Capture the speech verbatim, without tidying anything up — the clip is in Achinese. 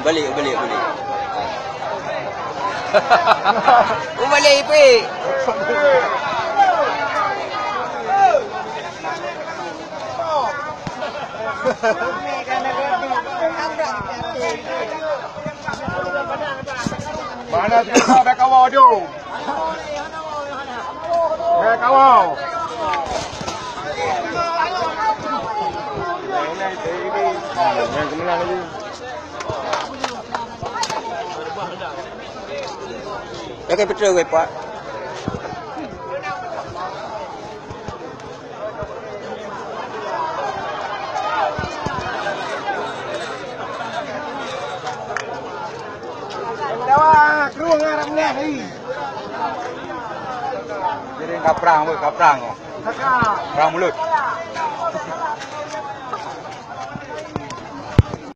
Balik, balik, balik. Ubalik, Ipik. Mana sikula bèk kawoe, jom. Bèk kawoe. Nyang keumeunang laju. Pakai petrol weh, Pak. Dawa, krueng Arab neh, hi. Jadi kaprang, weh, kaprang. Saka. Prang mulut.